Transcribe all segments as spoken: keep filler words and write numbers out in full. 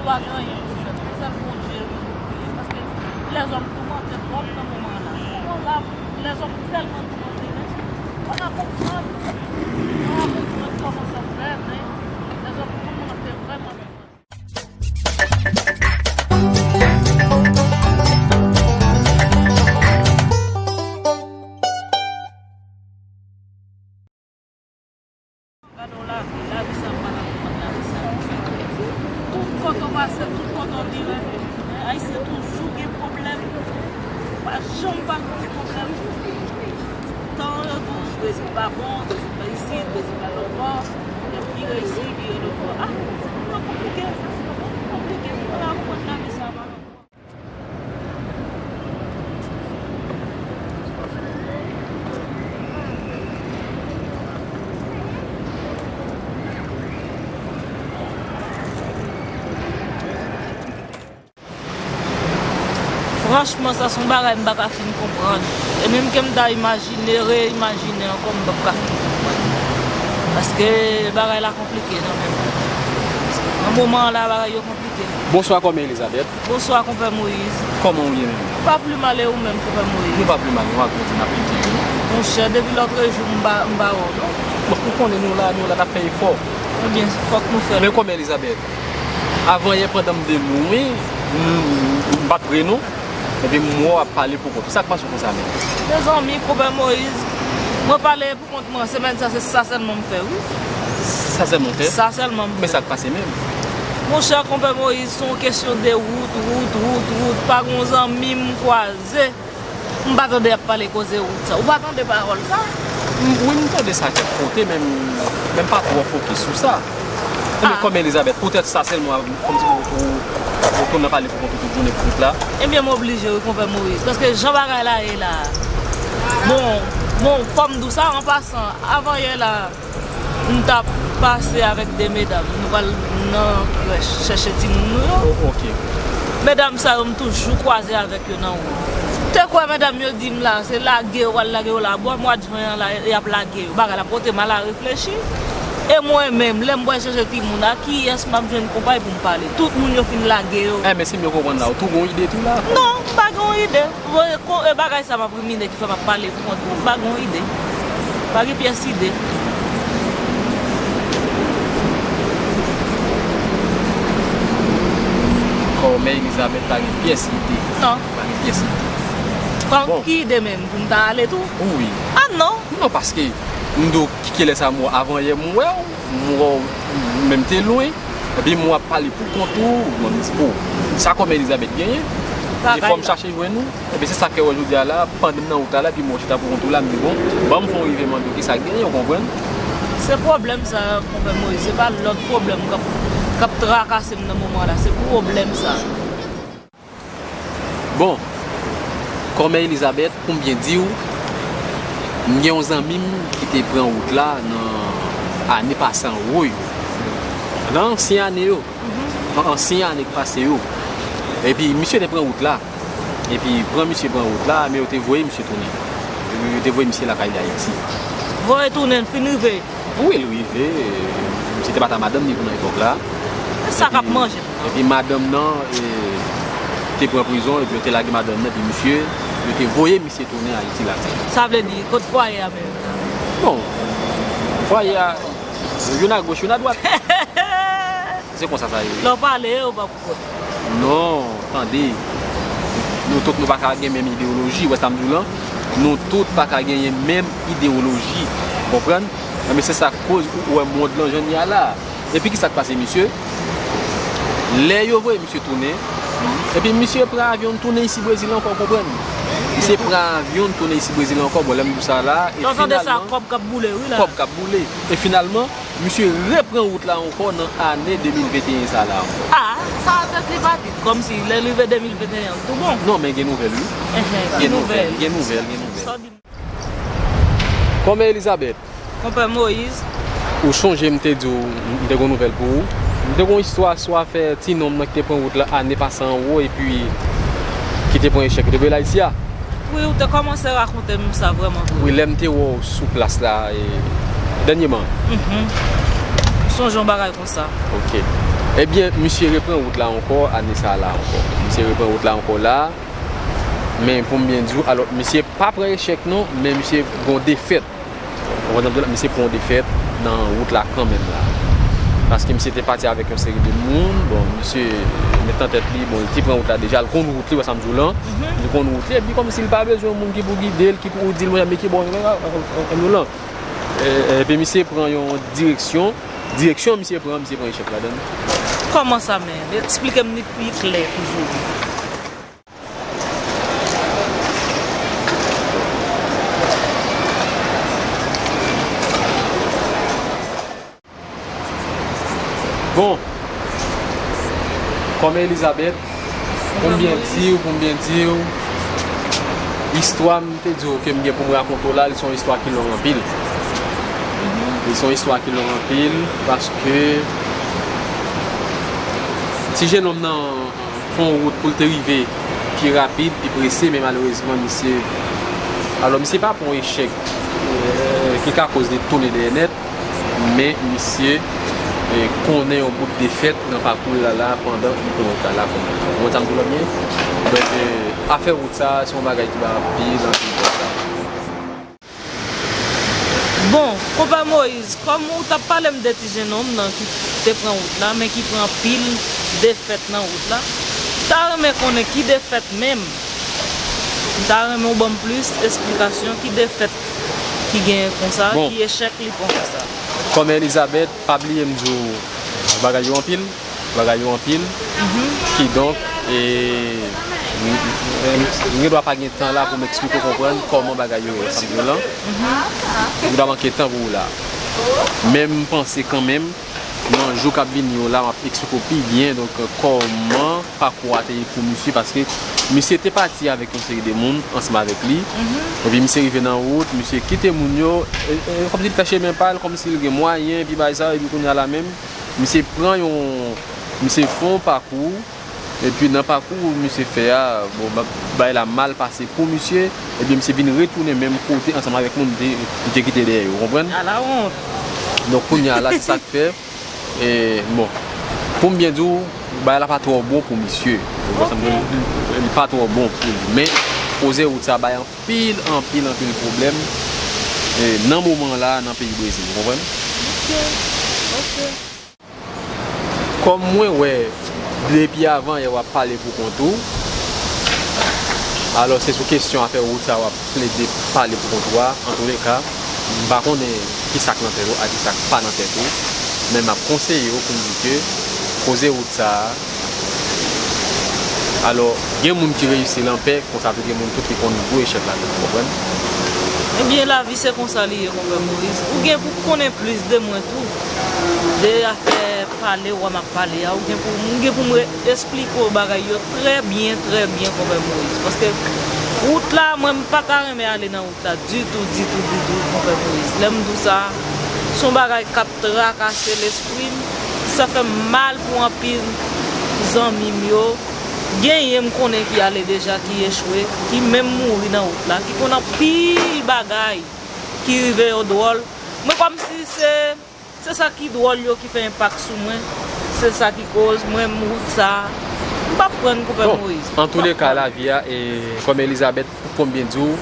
Pa gen anyen pou fè. Se sèl Bondye wi pou priye. Paske lèzòm toumante twòp nan moman an la. Moman la, lèzòm tèlman toumante, men pa konprann. Pa konprann kòman sa fè, men lèzòm toumante vrèman, vrèman. Gade w lavi, lavi sa pa nan konprann lavi sa. Tout kote w pase, tout kote w vire, Ayisyen toujou gen pwoblèm. Pa janm pa gen pwoblèm. Tan yo di w Brezil pa bon, Brezil pa isit, Brezil pa lòtbò, epi vire isi, vire lòtbò. Ah, konplike, konplike. Fò w konprann lavi sa pa nan konprann. Franchman, sa se yon bagay m pa ka fin konprann. E menm ke m ta imajine, reyimajine ankò, m p ap ka fin konprann. Paske bagay la konplike nan men mwen. Nan moman an la, bagay yo konplike. Bonswa, Kòmè Elizabeth. Bonswa, Konpè Moyiz. Kòman w ye menm? Pa pli mal, e ou menm, Konpè Moyiz? Nou pa pli mal, nou ap grandi, n ap lite wi. Monchè, depi lòtrejou, m pa, m pa wè w, non. Bon, ou konnen nou la, nou la, n ap fè efò. Ebyen, fòk nou fè l. Men Kòmè Elizabeth, avanyè pandan m te lwen, m, m pa t pre non. Epi m wè w ap pale pou kont ou. Sa k pase w konsa menm? Mezanmi, Konpè Moyiz, mwen pale pou kont mwen, semèn sa, se sa sèlman m fè, wi. Sa sèlman w fè? Sa sèlman m fè. Men sa k pase menm? Monchè, Konpè Moyiz, se yon kesyon de wout, wout, wout, wout. Pa gen yon zanmi m kwaze. M pa tande y ap pale koze wout sa. Ou pa tande pawòl sa? M, wi, m tande sa k ap konte, men m, men m pa twò fokis sou sa. Ebyen, Kòmè Elizabeth, poutèt sa sèlman, kòmsi ou, ou, ou tounen pale pou kont ou tout jounen pou tout la? Ebyen, m oblije, wi, Konpè Moyiz, paske jan bagay la ye la. Bon, bon, fò m di w sa, an pasan, avanyè la, m t ap pase avèk de medam. Nou pral nan krèch chèche timoun nou yo. O, ok. Medam sa yo, m toujou kwaze avèk yo nan wout. Te kwè medam yo di m la, se lage yo pral lage yo la. Bò mwa jan an la, y ap lage yo. Bagay la pote m a la reflechi. E mwen menm, lè m pral chèche timoun, a kiyès m ap jwenn konpay pou m pale? Tout moun yo fin lage yo. Eh, men si m byen konprann la, ou tou gon ide tou la? Non, m pa gen yon ide. Bon, e ko-, e bagay sa m ap rimine ki fè m ap pale pou kont mwen, m pa gen yon ide. Pa gen pyès ide. Kòmè Elizabeth pa gen pyès ide. Non. Pa gen pyès ide. Bon. Ki ide menm? Pou m ta ale tou? Wi. Ah non. Non, paske m di w ki, kilè sa m wè w, avanyè m wè w, m wè w, menm te lwen, epi m wè w ap pale pou kont ou, mwen m di, o, sa Kòmè Elizabeth genyen? E fò m chache jwenn ou. Epi se sa k fè wè jodi a la, pandan m nan wout la, la, epi m wè w chita pou kont ou la, m di, bon, ban m fè yon rive mande w kisa k genyen, w konprann? Se pwoblèm sa, Konpè Moyiz, se pa lòt pwoblèm k ap, k ap trakase m nan moman la, se pwoblèm sa. Bon, Kòmè Elizabeth, pou m byen di w, m gen yon zanmi m ki te pran wout la nan ane pase an wo yo. Nan ansyen ane yo. Nan ansyen ane k pase yo. Epi misye te pran wout la. Epi pran misye pran wout la, men yo te voye misye tounen. Yo te voye misye lakay li Ayiti. Voye tounen, l fin rive. Wi, l rive. Misye te pa t a madanm ni pou nan epòk la. Sa k ap manje. Epi madanm nan, e, te pran prizon, epi yo te lage madanm nan, epi misye, yo te voye misye tounen Ayiti lakay. Sa vle di, kot fwaye a menm? Bon, fwaye a, youn agoch, youn adwat. Se konsa sa ye. Lè w pale, ou pa pou kont. Non, tande. Nou tout, nou pa ka gen menm idewoloji, ou wè sa m di w lan? Nou tout pa ka genyen menm idewoloji. Ou konprann? Enben, se sa k koz ou, ou wè mond lan jan l ye a la. Epi kisa k pase, misye? Lè yo voye misye tounen, epi misye pran avyon tounen isi Brezil ankò, ou konprann? Misye pran avyon tounen isi Brezil ankò, bon, lè m di w sa la, e finalman, kòb k ap boule, wi la. Kòb k ap boule. E finalman, misye repran wout la ankò nan ane de mil venteyen sa la ankò. Ah, sa tèt li pa di. Kòmsi lè l rive de mil venteyen, l tou bon. Non, men gen nouvèl, wi. Gen nouvèl, gen nouvèl, gen nouvèl. Kòmè Elizabeth. Konpè Moyiz. Ou sonje m te di w, m te gon nouvèl pou ou. M te gon istwa sou afè ti nonm nan ki te pran wout la ane pase an wo epi ki te pran echèk, ki te voye l Ayiti a. Wi, ou te kòmanse rakonte m sa vrèman vre. Wi, lè m te wè w sou plas la, e, dènyèman. Mhm. Sonje yon bagay konsa. Ok. Ebyen, misye repran wout la ankò, ane sa la ankò. Misye repran wout la ankò la. Men pou m byen di w, alò, misye pa pran echèk non, men misye gon defèt. Ou konprann sa m di w la, misye pran yon defèt nan wout la kanmenm la. Paske misye te pati avèk yon seri de moun, bon, misye met nan tèt li, bon, li te pran wout la deja, l konn wout li, wè sa m di w lan. Li konn wout li, epi kòmsi l pa bezwen yon moun ki pou gide l, ki pou di l, men ki bò, ann nou lan. E, epi misye pran yon direksyon, direksyon misye pran, misye pran echèk ladan l. Kòman sa, men? Eksplike m li pi klè toujou. Bon, kòm Elizabeth, pou m byen di w, pou m byen di w, istwa m te di w ke m gen pou m rakonte w la, li se yon istwa ki long anpil. Li se yon istwa ki long anpil, paske ti jennonm nan fè yon wout pou l te rive pi rapid, pi prese, men malerezman, misye, alò, misye pa pran yon echèk, eh, ki ka koz li tounen dèyè nèt, men misye, eh, konnen yon bout defèt nan pakou l la, la, pandan li pran wout la, la, kòm, ou konprann sa m di w lan byen? Donk, eh, afè wout sa, se yon bagay ki ba anpil, anpil pwoblèm. Bon, Konpè Moyiz, kòm ou t ap pale m de ti jennonm nan ki te pran wout la, men ki pran anpil defèt nan wout la, m ta renmen konnen ki defèt menm. M ta renmen w ban m plis esplikasyon ki defèt ki genyen konsa, bon, ki echèk li pran konsa. Kòm Elizabeth, pa bliye m di w bagay yo anpil. Bagay yo anpil. Kidonk, e, m, m, m gen dwa pa gen tan la pou m eksplike w konprann kòman bagay yo ye, sa m di w lan. M gen dwa manke tan pou ou la. Men m panse kanmenm, nan jou k ap vini yo la, m ap eksplike w pi byen, donk, kòman pakou a te ye pou misye, paske misye te pati avèk yon seri de moun ansanm avèk li. Epi misye rive nan wout, misye kite moun yo, e, e, kòmsi li fè chemen pa l, kòmsi li gen mwayen, epi bagay sa, epi kounye a la menm, misye pran yon, misye fè yon pakou, epi nan pakou misye fè a, bon, ba-, bagay la mal pase pou misye, epi misye vin retounen menm kote ansanm avèk moun li te, li te kite dèyè yo, ou konprann? Alawont! Donk, kounye a la, se sa k fè, e, bon, pou m byen di w, bagay la pa twò bon pou misye. Ou konprann? Li, li pa twò bon pou li. Men, koze wout sa bay anpil, anpil, anpil pwoblèm, e, nan moman la, nan peyi Brezil, ou konprann? Ok, ok. Kòm mwen wè, depi avan yè w ap pale pou kont ou, alò se sou kesyon afè wout sa w ap plede pale pou kont ou a, antouleka, m pa konnen kisa k nan tèt ou ak kisa k pa nan tèt ou, men m ap konseye w pou m di ke koze wout sa a, alò, gen moun ki reyisi l anpè, konsa tou gen moun tou ki konn gwo echèk ladan l, ou konprann? Ebyen, lavi se konsa li ye, Konpè Moyiz. Ou gen pou konnen plis de mwen tou, de afè pale w a m ap pale a. Ou gen pou, m gen pou m re-, eksplike w bagay yo trè byen, trè byen, Konpè Moyiz. Paske wout la, mwen, m pa ta renmen ale nan wout la ditou, ditou, ditou, Konpè Moyiz. Lè m di w sa, se yon bagay k ap trakase lespri m. Sa fè m mal pou anpil zanmi m yo. Genyen m konnen ki ale deja, ki echwe, ki menm mouri nan wout la, ki konn anpil bagay ki rive yo dwòl. Mwen kòmsi se, se sa ki dwòl yo ki fè enpak sou mwen. Se sa ki koz mwen m wout sa. M p ap prann Konpè Moyiz. Bon, antouleka, lavi a, e, kòm Elizabeth, pou m byen di w,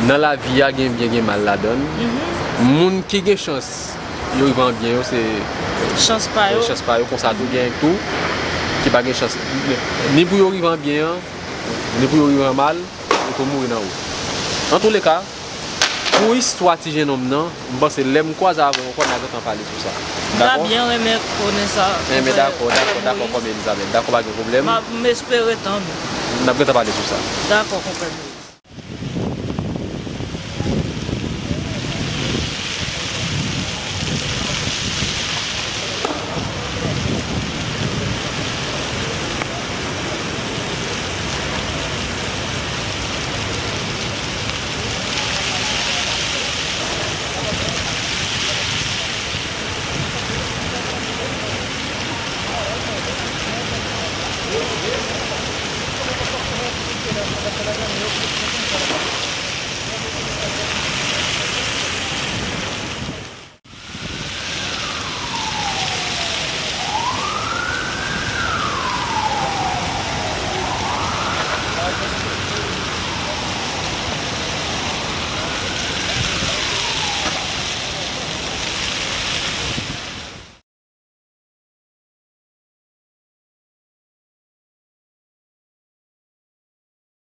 nan lavi a gen byen, gen mal ladan l. Moun ki gen chans, yo rive an byen yo, se chans pa yo. Chans pa yo, konsa tou gen tou ki pa gen chans. Ni pou yo rive an byen an, ni pou yo rive an mal, yo tou mouri nan wout. Antouleka, pou istwa ti jennonm nan, m panse lè m kwaze avè w ankò, n a gentan pale sou sa. M ta byen renmen konnen sa. Enben, dakò, dakò, dakò, kòm Elizabeth. Dakò, pa gen pwoblèm. M ap, m espere tann ou. N ap gentan pale sou sa. Dakò, Konpè Moyiz.